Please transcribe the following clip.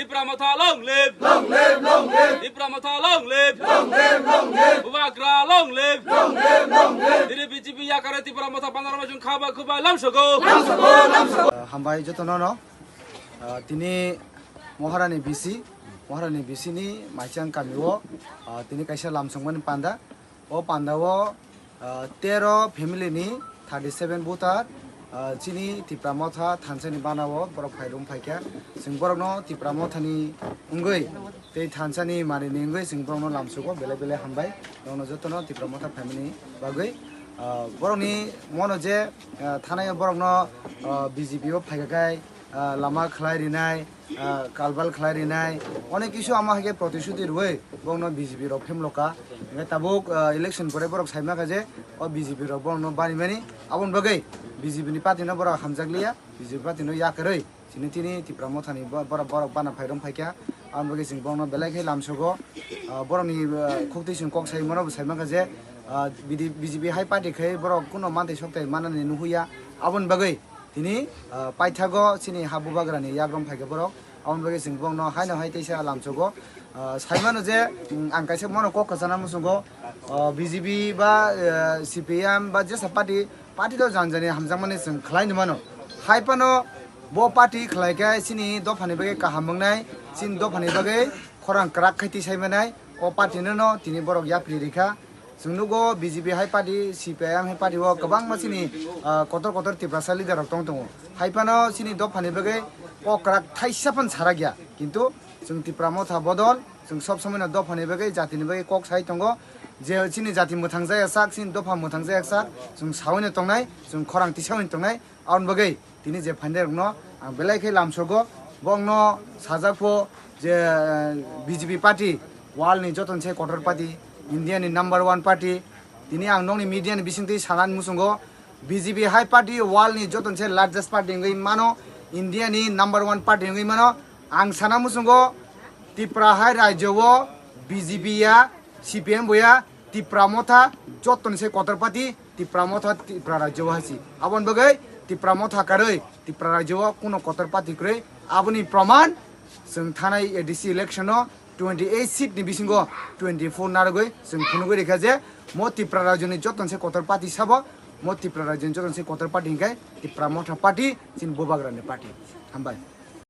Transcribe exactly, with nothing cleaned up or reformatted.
Tipra Motha long live! Long live, long live! Tipra Motha long live! Long live, long live! Bubagra long live! Long live, long live! Tini B J P yakare Tipra Motha panarama jung khaba khuba lamsogo. Lamsogo, lamsogo. Hambai jotono no. Ah, tini Moharani B C, Moharani B C ni Maichang kamio, ah, tini kaisa lamsongmani panda. O pandao, ah, tero family ni thirty seven voter, ah, chini Tipra Motha thansa ni banao borok phai rom phaikha. Chwng borokno Tipra Motha ni wngwi tei thansa ni mari ni wngwi chwng borokno lamsugo belai belai hambai. Borokno jotono Tipra Motha phaimani bagwi, ah, borokni mono je, ah, thanai borokno, ah, B J P o phaikha khai, ah, lama khlai rinai, ah, kalbal khlai rinai, onek kisu ama hai khe protishuti rwui bongno B J P rok phemloka. Hingke tabuk, ah, election pore borok saima kha je o B J P rok bongno bani mani, aboni bagwi B J P ni party no borok hamjakliya, B J P party no yakarwi chini tini Tipra Motha ni bo-, borok, borok bana phai rong phaikha. Aboni bagwi chwng bongno belai khe lamsogo. Ah, borokni, ah, khukti chwng kok sai mano bo saima kha je, ah, B D, B J P hai party khai borok kuno mantai soktai manani nuhuya. Aboni bagwi tini, ah, paithago chini ha bubagrani yagram phaikha borok. Aboni bagwi chwng bongno haino hai teisa lamsogo. Ah, saimano je, mm, ang kaisa mono kok kwchana muchungo, ah, B J P ba, ah, C P M ba jesa party, party to janjani hamjakmani chwng khlai ni mano. Hai phano bo party khlai khe chini dophani bagwi kaham wngnai, chini dophani bagwi khorang kwrak khai tisai manai, o party no no tini borok yapri rikha. Chwng nugo B J P hai party, C P I M hai party o kwbangma chini, ah, kotor kotor Tiprasa leader rok tong tongo. Hai phano chini dophani bagwi kok kwrak thaisa phan sarak ya. Kintu chwng Tipra Motha bodol, chwng sob somoi no dophani bagwi, jatini bagwi kok sai tongo. Je chini jati mwthang jaya sak, chini dopha mwthang jaya sak, chwng saui no tongnai, chwng khorang tisaui no tongnai. Aboni bagwi tini je phainai rokno ang belai khe lamsogo, bongno sajak pho je, eh, B J P party world ni joto se kotor party, India ni number one party. Tini ang nokni media ni bisingtwi sanani muchungo, B J P hai party world ni joto se largest party wngwi mano, India ni number one party wngwi mano. Ang sana muchungo, Tripura hai rajyo o B J P ya, C P M bo ya, Tipra Motha joto ni se kotor party, Tipra Motha Tripura rajyo o hai si. Aboni bagwi Tipra Motha karwi Tripura rajyo o kuno kotor party kwrwi. Aboni proman chwng thanai A D C election o twenty eight seat ni bisingo twenty four narwgwi chwng phunugwi rikha je mo Tripura rajyo ni joto ni se kotor party sabo, mo Tripura rajyo ni joto ni se kotor party hinkhe Tipra Motha party, chini bubagra ni party. Hambai.